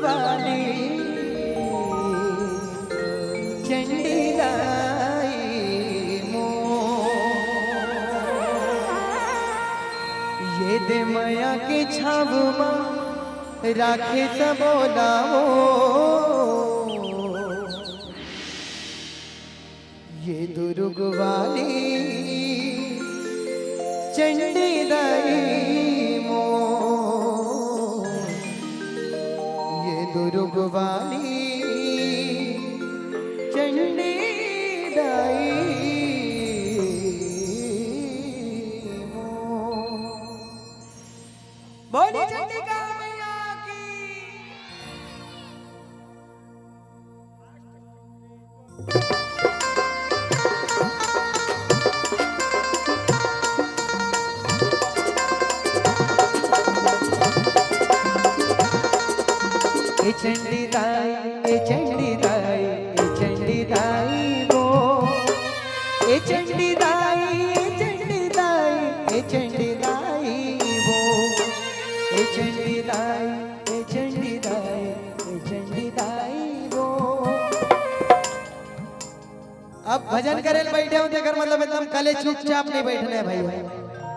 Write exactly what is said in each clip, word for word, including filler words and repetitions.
वाली चंडी दाई मोर, ये दे मया के छाव मा राखे सबो ला वो। ये दुर्ग वाली चंडी दाई मोर, ये दुर्ग वाली चंडी दाई मोर। बोली चंडिका मैया की। ए चंडी दाई, ए चंडी दाई, ए चंडी दाई वो। ए चंडी दाई, ए चंडी दाई, ए चंडी दाई वो। ए चंडी दाई, ए चंडी दाई, ए चंडी दाई वो। अब भजन करे ल बैठे हो, तेकर मतलब एकदम कले चुपचाप नहीं बैठना है भाई।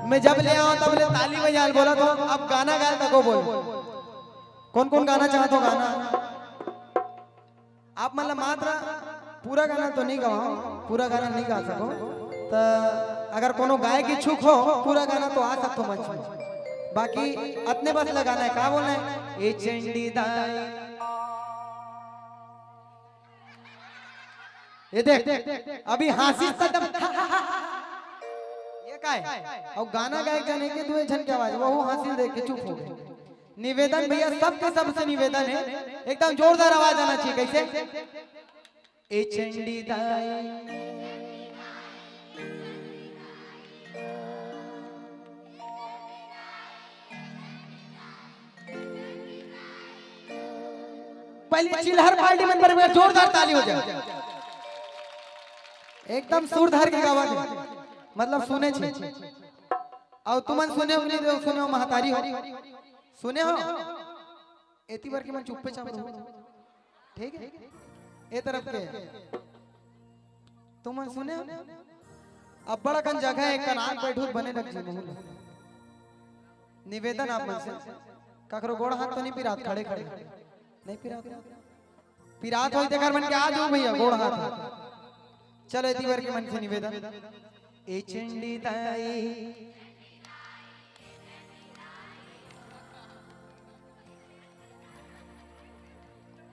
मैं जब ले आऊं तब ले ताली बजा ल बोला तो, अब गाना गाए तको बोल। कौन कौन गाना चाहत हो गाना? आप मतलब मात्र पूरा गाना तो नहीं गवाओ, पूरा गाना नहीं गा सको, तो अगर कोनो गाए के इच्छुक हो पूरा गाना तो आ सकते हो मंच में, बाकी अतने बस लगाना है। का बोलना है? ए चंडी दाई, ये देख, अभी हंसी खत्म। ये का है? और गाना गाए जाने के दो झन के आवाज, वो हंसी देख के चुप हो गए। निवेदन भैया, सबके सबसे निवेदन है, एकदम जोरदार आवाज आना चाहिए। कैसे? ए चंडी दाई, पहले चिल्हर पार्टी मन बर जोरदार ताली हो जाए। एकदम सुर धर के गावा दे, मतलब सुने छे। और तुमन सुने हो कि नहीं सुने हो, महतारी हो, सुने हो? एती बर के मन चुप्पे चाप रहो, ठीक है? ए तरफ के तुमन सुने हो? अब्बड़ अकन जगह है, एक कन आग बैठू त बने लग जी मुँह ले। निवेदन आप मन से, ककरो गोड़ हाथ तो नहीं पिरात, खड़े खड़े नहीं पिरात? पिरात होई तेकर मन के आ जाओ भैया, गोड़ हाथ। चलो, एती बर के मन से निवेदन, ए चंडी दाई।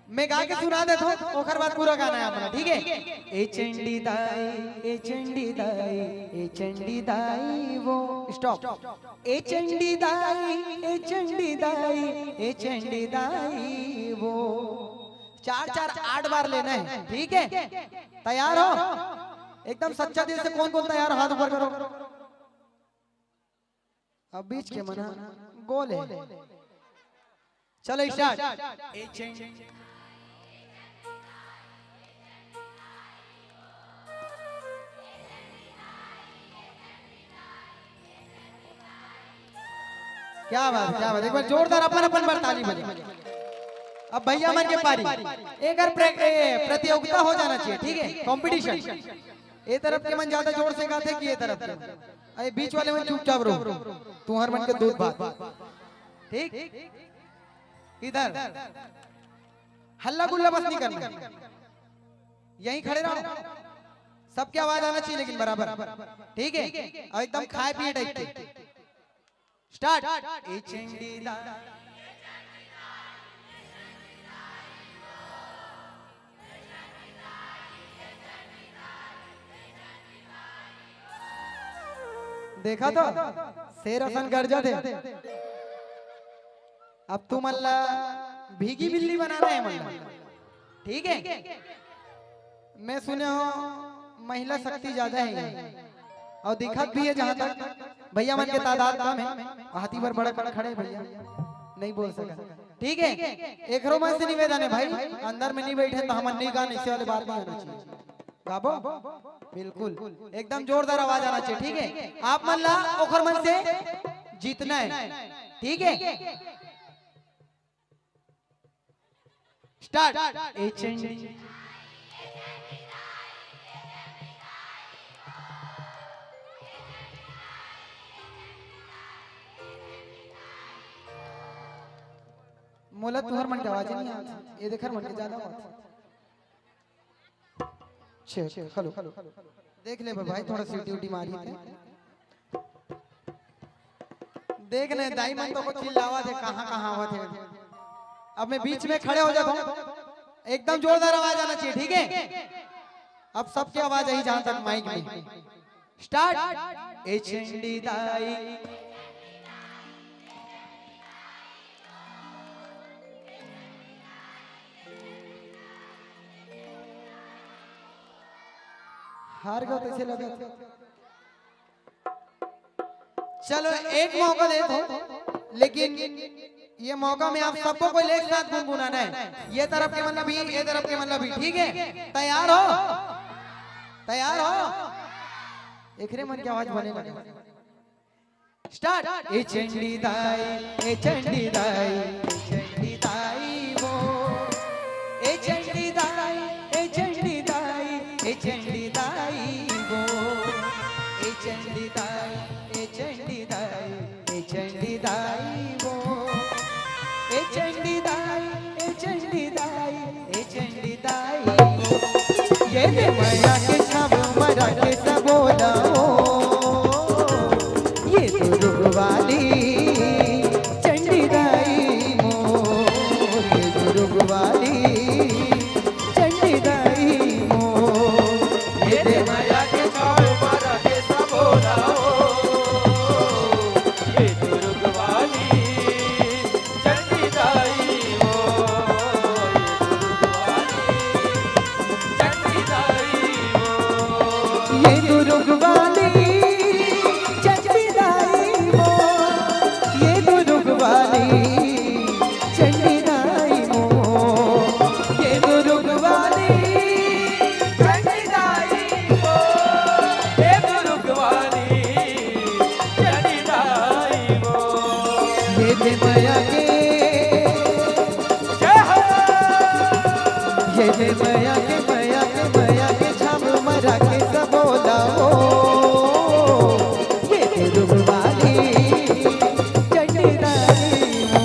मैं गा के सुना देता हूँ, ओकर बाद पूरा गाना है अपना, ठीक है? ए चंडी दाई, ए चंडी दाई, ए चंडी दाई वो। स्टॉप। ए चंडी दाई, ए चंडी दाई, ए चंडी दाई वो। चार चार आठ बार लेना है, ठीक है? तैयार हो? एकदम सच्चा दिल से कौन कौन तैयार हो, हाथ ऊपर करो। अब बीच के मना गोल है। चलो, स्टार्ट। क्या बात, क्या बात, एक बार जोरदार अपन अपन बर ताली बजाओ। अब भैया मन के पारी, एक बार प्र-, ए, प्रतियोगिता हो जाना चाहिए, ठीक है, कंपटीशन। ए तरफ के मन ज्यादा जोर से गाते कि ए तरफ के? अरे, बीच वाले मन चुपचाप रहो, तुम्हार मन के दूध भात, ठीक? इधर हल्ला गुल्ला बस नहीं करना है, यहीं खड़े रहो, सबके आवाज आना चाहिए लेकिन बराबर, ठीक है? और एकदम खाए पिए टाइप के। स्टार्ट। ए चंडी दा। देखा तो, शेर असन गरजथे। अब तुमन ला भीगी बिल्ली बनाना है मन ला, ठीक है? मैं सुने हो महिला शक्ति ज्यादा है, और दिखत भी है जहां तक भैया मन के तादाद कम है, हाथी बर बड़ा कन खड़े भैया, नहीं बोल सका, ठीक है? एकरो मन से निवेदन है भाई, अंदर में नहीं बैठे तो हमन नहीं गान, ऐसे वाली बात नहीं आना चाहिए। गाबो, बिल्कुल एकदम जोरदार आवाज आना चाहिए, ठीक है? आप मन ला ओखर मन से जीतना है, ठीक है? स्टार्ट। ए चंडी। मोला तुहर मन के आवाज नहीं आत, ये देखर मन के ज्यादा आवाज। Check, hello. देख ले भाई, थोड़ा सीटी उटी मारी थे। देख ले, दाई मन तो को चिल्लावत हे, कहाँ कहाँ आवत हे। अब मैं बीच में खड़े हो जाता हूँ, एकदम जोरदार आवाज आना चाहिए, ठीक है? अब सबकी आवाज आई जहां तक माइक में। स्टार्ट। ए चंडी दाई। हार गयो तैसे लगत। चलो, एक मौका दे दो, लेकिन ये मौका में आप सबको कोई एक साथ गुनगुनाना है। ये तरफ के मतलब भी, ये तरफ के मतलब भी, ठीक है? तैयार हो? तैयार हो? एकरे मन की आवाज बने लगे। स्टार्ट। ए चंडी दाई, ए चंडी दाई, ए चंडी दाई वो। ए चंडी दाई, ए चंडी दाई, ए चंडी दाई वो। ए चंडी दाई, ए चंडी दाई, ए चंडी दाई वो। ए चंडी दाई, ए चंडी दाई, ए चंडी दाई वो। ये दे मया के छाव मरा के सबोला वो। ये दुर्ग वाली चंडी दाई मोर, ये दुर्ग वाली चंडी दाई मोर। ये दे मया के छाव मरा के सबोला वो। ये दुर्ग वाली चंडी दाई वो, ये दुर्ग वाली चंडी दाई वो। ये दुर्ग वाली चंडी दाई वो, ये दुर्ग वाली चंडी दाई वो, ये दुर्ग वाली चंडी दाई वो, ये दुर्ग वाली चंडी दाई वो। ये दे मया के, जय हो। ये दे मया के, मया के, मया के छाव मरा के सबोला वो। ये दुर्ग वाली चंडी दाई वो,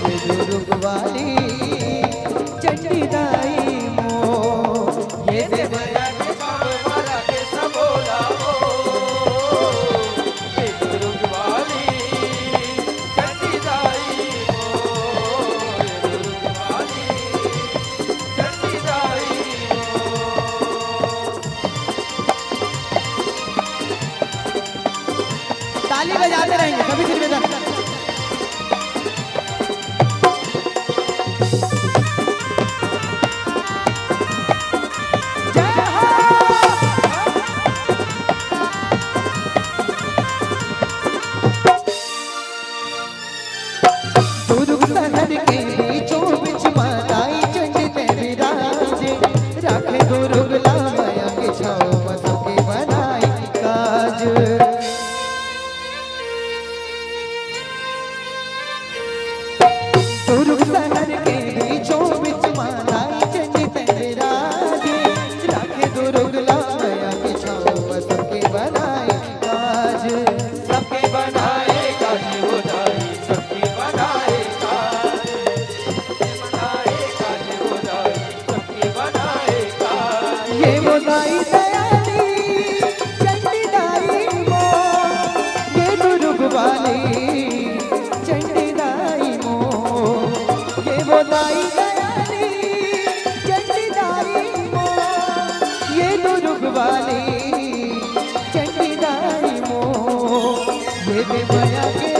ये दुर्ग वाली चंडी दाई वो। ये दे मया के छाव मरा के सबोला वो। ये दुर्ग वाली चंडी दाई वो, ये दुर्ग वाली चंडी दाई वो। ताली बजाते रहेंगे सभी, फिर बेटा। जय हो। दुर्ग शहर के बीचों बीच माताई चंड ते विराजे, राखे दुर्ग लामया के छाव में सबके बनाई काज। दुर्ग शहर के बीचों बीच माताई चंड ते विराजे, राखे दुर्ग लामया के छाव में सबके बनाई काज। सबके बनाए काज वो दाई, सबके बनाए काज। सबके बनाए काज वो दाई, सबके बनाए काज। ये वो दाई दयाली चंडी दाई वो, ये दुर्ग वाली चंडी दाई वो, ये वो दाई दयाली चंडी दाई वो, ये दुर्ग वाली चंडी दाई वो, ये दे मया के।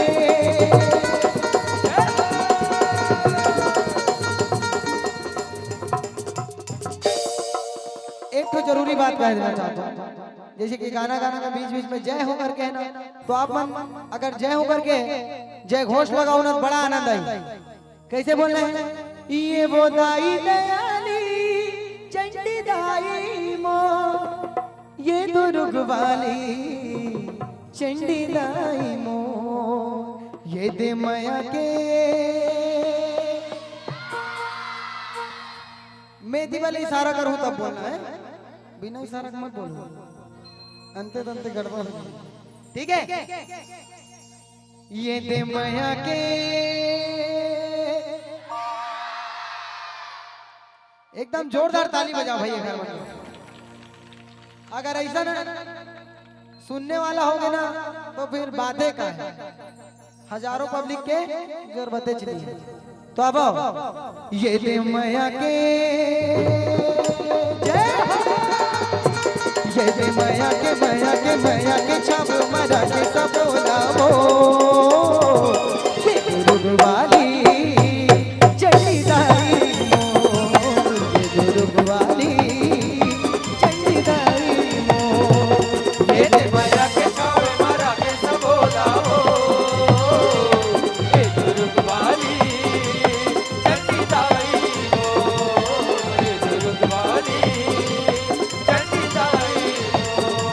एक ठो जरूरी बात कह देना चाहता हूँ, जैसे कि गाना गाना में बीच बीच में जय हो करके है ना, तो आप मन अगर जय हो करके जय घोष लगाओ ना, तो बड़ा आनंद आई। कैसे बोलना है? ये वो दाई दयाली चंडी दाई मो, ये दुर्ग वाली चंडी दाई मो, ये दे मया के। इसी वाले इशारा करूँ तब बोलना है, बिना इशारा के मत बोलो, अंते तंते गड़बड़ हो जाए। ठीक है, ये दे मया के, एकदम जोरदार ताली बजाओ भाई, एक बार। अगर ऐसा ना सुनने वाला होगे ना, तो फिर बातें का है, हजारों पब्लिक के जरूरतें चली है। तो अब आओ, ये दे मया के, जय हो। ये दे मया के, मया के, मया के छाप मरा के सब बोलावो। ये दुर्ग वाली चंडी दाई मोर, ये दुर्ग वाली चंडी दाई मोर। ये दे मया के छाप मरा के सब बोलावो। ये दुर्ग वाली चंडी दाई मोर, ये दुर्ग वाली चंडी दाई मोर।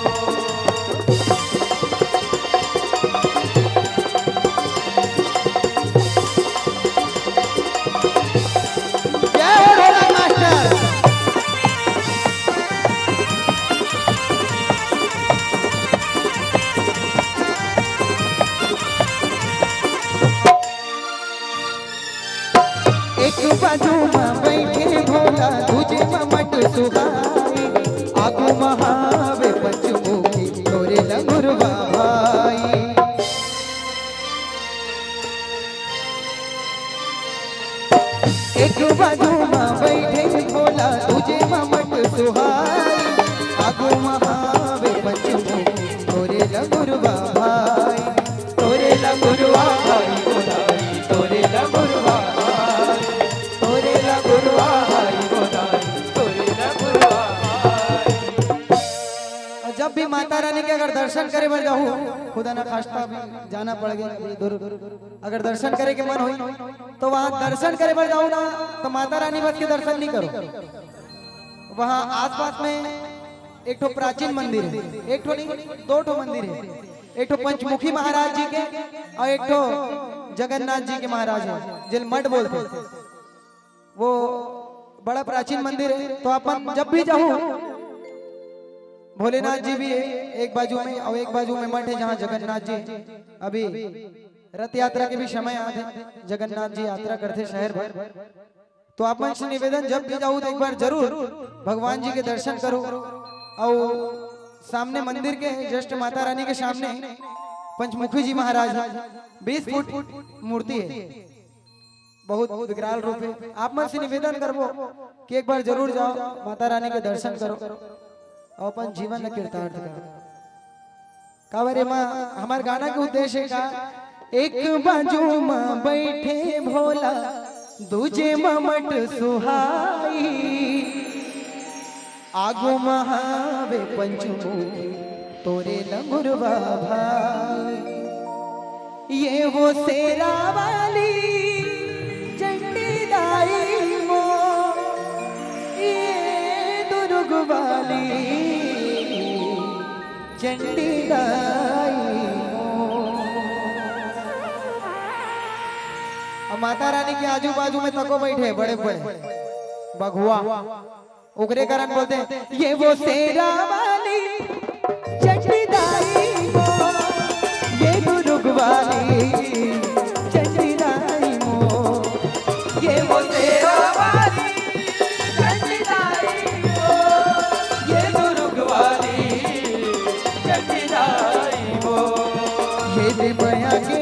जय हो ढोलक मास्टर। एक बाजू मा बइठे भोला, दूजे मा मट सुहाई, आगू मा हावे पंचमुखी, तोरे लंगुरवा भाई। एक बाजू मा बइठे भोला, दूजे मा मट सुहाई, आगू मा हावे पंचमुखी, तोरे लंगुरवा भाई, तोरे लंगुरवा भाई गोदाई, तोरे लंगुरवा भाई, तोरे लंगुरवा भाई गोदाई, तोरे लंगुरवा भाई। और जब भी माता रानी के अगर दर्शन करे बर जाहू, खुदा ना खास्ता भी जाना पड़ गया अभी दूर, अगर दर्शन करे के मन होई, तो वहाँ दर्शन करे बर जाहू ना, तो माता रानी बस के दर्शन नहीं करो। वहाँ आसपास में एक ठो प्राचीन मंदिर है, एक ठो नहीं, दो ठो मंदिर है, एक ठो पंचमुखी महाराज जी के और एक ठो जगन्नाथ जी के महाराज है, जेल मठ बोलते हैं। वो बड़ा प्राचीन मंदिर है, तो अपन जब भी जाहू, भोलेनाथ जी भी है एक बाजू में और एक बाजू में मठ है, जहाँ जगन्नाथ जी अभी रथ यात्रा के भी समय आते, जगन्नाथ जी यात्रा करते शहर भर। तो आप मन से निवेदन, जब भी जाहू तो एक बार जरूर भगवान जी के दर्शन करो। और सामने मंदिर के जस्ट माता रानी के सामने पंचमुखी जी महाराज है, बीस फुट मूर्ति है, बहुत विकराल रूप है। आप मन से निवेदन करबो कि एक बार जरूर जाओ, माता रानी के दर्शन करो और अपन जीवन ल कृतार्थ करो। काबर एमा हमर गाना के उद्देश्य का, एक बाजू म बइठे भोला, दूजे म मट सुहाई, आगू म हावे पंचमुखी, तोरे लंगुरवा भाई। ये वो शेरा वाली चंडी दाई मो, ये दुर्ग वाली चंडी दाई मो। अब माता रानी के आजू बाजू में तको बइठे बड़े बड़े बघवा, ओकरे कारण बोलते हैं, ये वो शेरा वाली चंडी दाई मो, ये दुर्ग वाली चंडी दाई मो, ये वो शेरा वाली चंडी दाई मो, ये दुर्ग वाली चंडी दाई मो। ये दे मया के,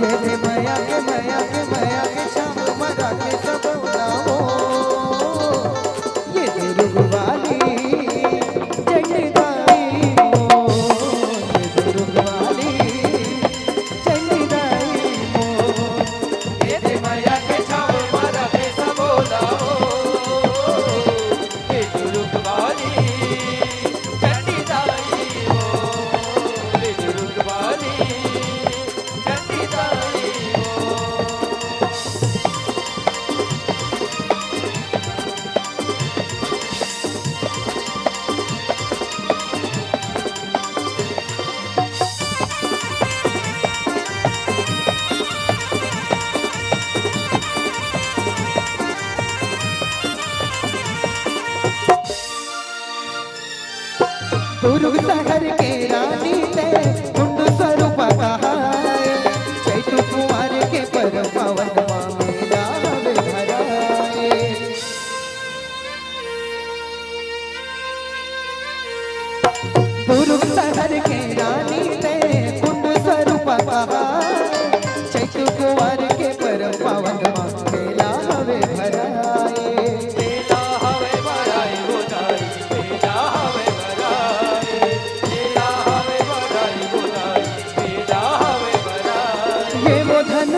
ये दे मया के, मया के, मया के छाप मरा के सब उड़ाओ। ये दे रुगवाली चंडी दाई मो, ये दे रुगवाली चंडी दाई मो। ये दे मया के छाप मरा के सब उड़ाओ। ये दे रुगवाली चंडी दाई मो, ये दे रुगवाली चंडी दाई मो। घर के रानी ते कुंड स्वरूप कहाए, चैत कुंवर के परम पावन मा मेला हवे भराए। दुर्ग शहर के रानी ते कुंड स्वरूप कहाए, चैत कुंवर के परम पावन मा मेला हवे भराए। मेला हवे भराए हो दाई, मेला हवे भराए, मेला हवे भराए हो दाई, मेला हवे भराए। ये वो धन